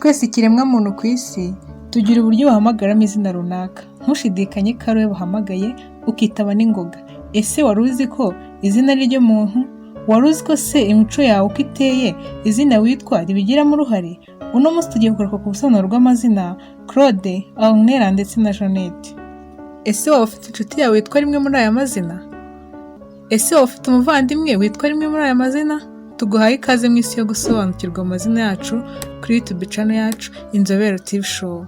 Twese ikiremwamuntu ku isi tugira uburyo bahamagaramo izina runaka, ntushidikanye ko ari wowe bahamagaye ukitaba n'ingoga. Ese wari uzi ko izina ari ryo muntu? Wari uzi ko se imico yawe uko iteye izina witwa ribigiramo uruhare? Uno munsi tugiye kugaruka ku busobanuro bw'amazina Claude, Ornella ndetse na Jeannette. Ese waba ufite inshuti yawe witwa rimwe muri aya mazina? Ese waba ufite umuvandimwe witwa rimwe muri aya mazina? Tuguhaye ikaze mu isi yo gusobanukirwa amazina yacu kuri YouTube channel yacu Inzobere TV Show.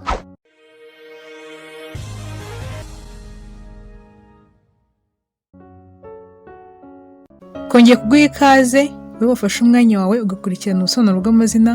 Twongeye kuguha ikaze wowe wafashe umwanya wawe ugakurikirana ubusobanuro bw'amazina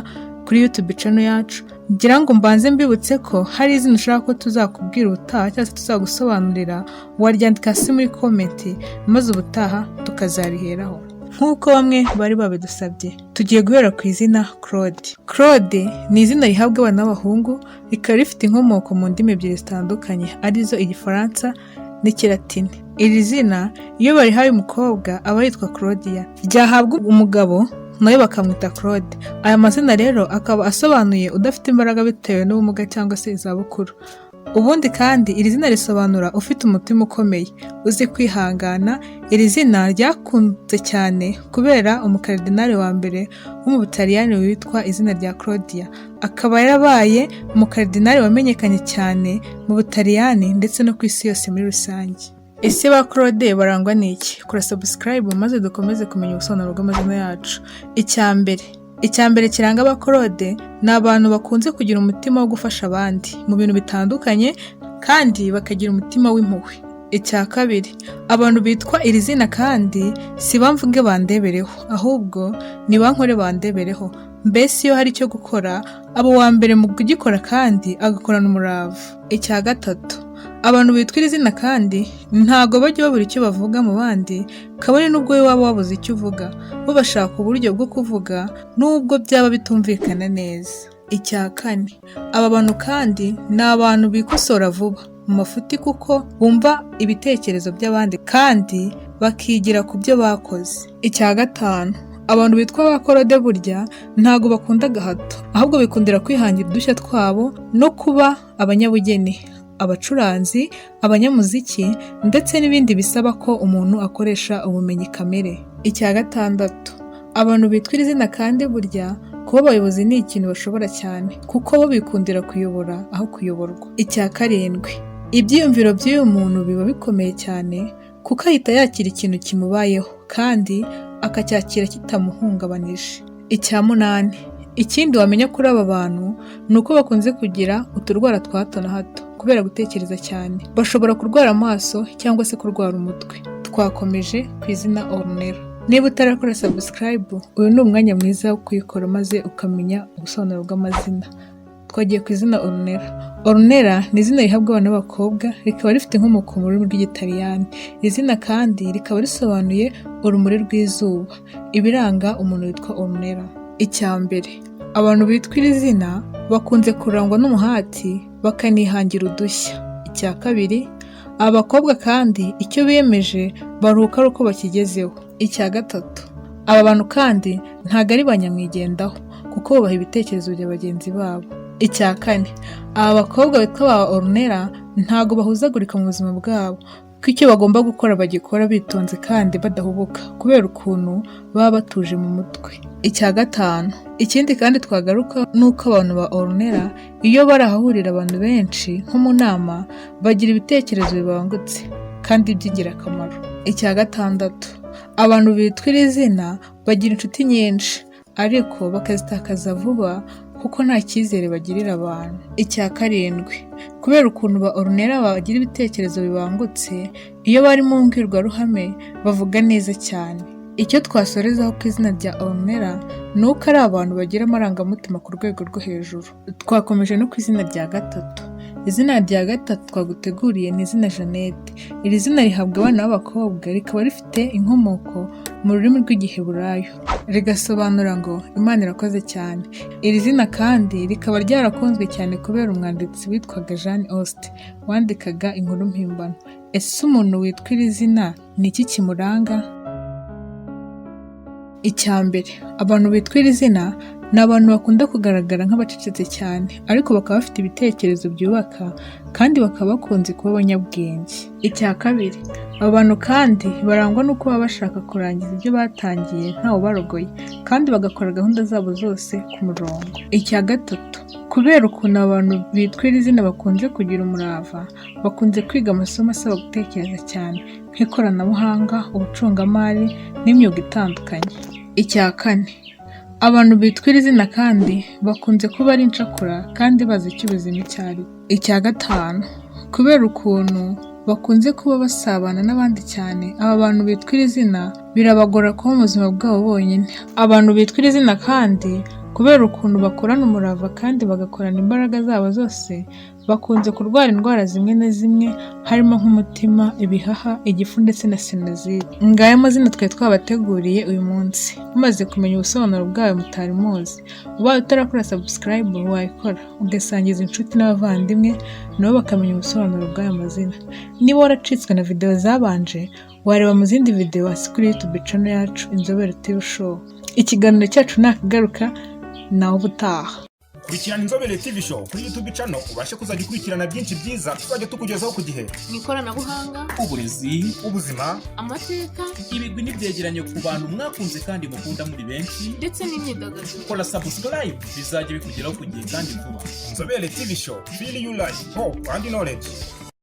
kuri YouTube channel yacu. Ngira ngo mbanze mbibutse ko hari izina ushaka ko tuzakubwira ubutaha cyangwa se tuzagusobanurira, waryandika hasi muri comment maze ubutaha tukazariheraho. Nk'uko bamwe bari babidusabye, tugiye guhera ku izina Claude. Claude ni izina rihabwa abana b'abahungu, rikaba rifite inkomoko mu ndimi ebyiri zitandukanye arizo Igifaransa n'Ikilatini. Iri zina iyo barihaye umukobwa aba yitwa Claudia, ryahabwa umugabo nawe bakamwita Claude. Aya mazina rero akaba asobanuye udafite imbaraga bitewe n'ubumuga cyangwa se izabukuru. Ubundi kandi iri zina risobanura ufite umutima ukomeye, uzi kwihangana. Iri zina ryakunze cyane kubera umukaridinali wa mbere wo mu Butaliyani witwa izina rya Claudia, akaba yarabaye umukaridinali wamenyekanye cyane mu Butaliyani ndetse no ku isi yose muri rusange. Ese ba Claude barangwa n'iki? Kora subscribe maze dukomeze kumenya ubusobanuro bw'amazina yacu. Icya mbere kiranga aba Claude ni abantu bakunze kugira umutima wo gufasha abandi mu bintu bitandukanye kandi bakagira umutima w'impuhwe. Icya kabiri, abantu bitwa iri zina kandi si bamvuge bandebereho, ahubwo ni bankore bandebereho. Mbese iyo hari icyo gukora, aba uwa mbere mu kugikora kandi agakorana umurava. Icya gatatu, abantu bitwa iri zina kandi ntago bajya babura icyo bavuga mu bandi, kabone n'ubwo wowe waba wabuze icyo uvuga, bo bashaka uburyo bwo kuvuga nubwo byaba bitumvikana neza. Icya kane, aba bantu kandi ni abantu bikosora vuba mu mafuti kuko bumva ibitekerezo by'abandi kandi bakigira ku byo bakoze. Icya gatanu, abantu bitwa ba Claude burya ntago bakunda agahato, ahubwo bikundira kwihangira udushya twabo no kuba abanyabugeni, abacuranzi, abanyamuziki ndetse n'ibindi bisaba ko umuntu akoresha ubumenyi kamere. Icya gatandatu, abantu bitwa iri zina kandi burya kuba abayobozi ni ikintu bashobora cyane kuko bo bikundira kuyobora aho kuyoborwa. Icya karindwi, ibyiyumviro by'uyu muntu biba bikomeye cyane kuko ahita yakira ikintu kimubayeho kandi akacyakira kitamuhungabanije. Icya munani, ikindi wamenya kuri aba bantu ni uko bakunze kugira uturwara twa hato na hato kubera gutekereza cyane. Bashobora kurwara amaso cyangwa se kurwara umutwe. Twakomeje ku izina Ornella. Niba utarakora subscribe, uyu ni umwanya mwiza wo kuyikora maze ukamenya ubusobanuro bw'amazina. Twagiye ku izina Ornella. Ornella ni izina rihabwa abana b'abakobwa, rikaba rifite inkomoko mu rurimi rw'Igitaliyani. Iri zina kandi rikaba risobanuye urumuri rw'izuba. Ibiranga umuntu witwa Ornella. Icya mbere, abantu bitwa iri zina bakunze kurangwa n'umuhati bakanihangira udushya. Icya kabiri, aba bakobwa kandi icyo biyemeje baruhuka ari uko bakigezeho. Icya gatatu, aba bantu kandi ntabwo ari ba nyamwigendaho kuko bubaha ibitekerezo bya bagenzi babo. Icya kane, aba bakobwa bitwa ba Ornella ntabwo bahuzagurika mu buzima bwabo kuko icyo bagomba gukora bagikora bitonze kandi badahubuka kubera ukuntu baba batuje mu mutwe. Icya gatanu, ikindi kandi twagaruka ni uko abantu ba Ornella iyo bari ahahurira abantu benshi nko mu nama bagira ibitekerezo bibangutse kandi by'ingirakamaro. Icya gatandatu, abantu bitwa iri zina bagira inshuti nyinshi ariko bakazitakaza vuba kuko nta cyizere bagirira abantu. Icya karindwi, kubera ukuntu ba Ornella bagira ibitekerezo bibangutse, iyo bari mu mbwirwaruhame bavuga neza cyane. Icyo twasorezaho ku izina rya Ornella ni uko ari abantu bagira amarangamutima ku rwego rwo hejuru. Twakomeje no ku izina rya gatatu. Izina rya gatatu twaguteguriye ni izina Jeannette. Iri zina rihabwa abana b'abakobwa rikaba rifite inkomoko mu rurimi rw'Igiheburayo, rigasobanura ngo Imana irakoze cyane. Iri zina kandi rikaba ryarakunzwe cyane kubera umwanditsi witwaga Jane Austen wandikaga inkuru mpimbano. Ese umuntu witwa iri zina ni iki kimuranga? Icya mbere, abantu bitwa iri zina Ni abantu bakunda kugaragara nk'abacecetse cyane, ariko bakaba bafite ibitekerezo byubaka kandi bakaba bakunze kuba abanyabwenge. Icya kabiri, aba bantu kandi barangwa no kuba bashaka kurangiza ibyo batangiye ntawe ubarogoye, kandi bagakora gahunda zabo zose ku murongo. Icya gatatu, kubera ukuntu abantu bitwa iri zina bakunze kugira umurava, bakunze kwiga amasomo asaba gutekereza cyane nk'ikoranabuhanga, ubucungamari n'imyuga itandukanye. Icya kane, abantu bitwa iri zina kandi bakunze kuba ari incakura kandi bazi icyo ubuzima icyo ari cyo. Icya gatanu, kubera ukuntu bakunze kuba basabana n'abandi cyane, aba bantu bitwa iri zina birabagora kuba mu buzima bwabo bonyine. Abantu bitwa iri zina kandi kubera ukuntu bakorana umurava kandi bagakorana imbaraga zabo zose, bakunze kurwara indwara zimwe na zimwe harimo nk'umutima, ibihaha, igifu ndetse na sinusite. Ngaya amazina twari twabateguriye uyu munsi. Mumaze kumenya ubusobanuro bwayo mutari muzi. Ubaye utarakora subscribe wayikora, ugasangiza inshuti n'abavandimwe nabo bakamenya ubusobanuro bw'aya mazina. Niba waracitswe na video zabanje, wareba mu zindi video hasi kuri YouTube channel yacu Inzobere TV Show. Ikiganiro cyacu nakagaruka, nawe ubutaha. Kurikirana Inzobere TV Show kuri YouTube channel, ubashe kuzajya ukurikirana byinshi byiza tuzajya tukugezaho ku gihe. Mu ikoranabuhanga, uburezi, ubuzima, amateka, ibigwi n'ibyegeranyo ku bantu mwakunze kandi mukunda muri benshi, ndetse n'imyidagaduro. Kora subscribe, bizajya bikugeraho ku gihe kandi vuba. Inzobere TV Show, feel you life, hope and knowledge.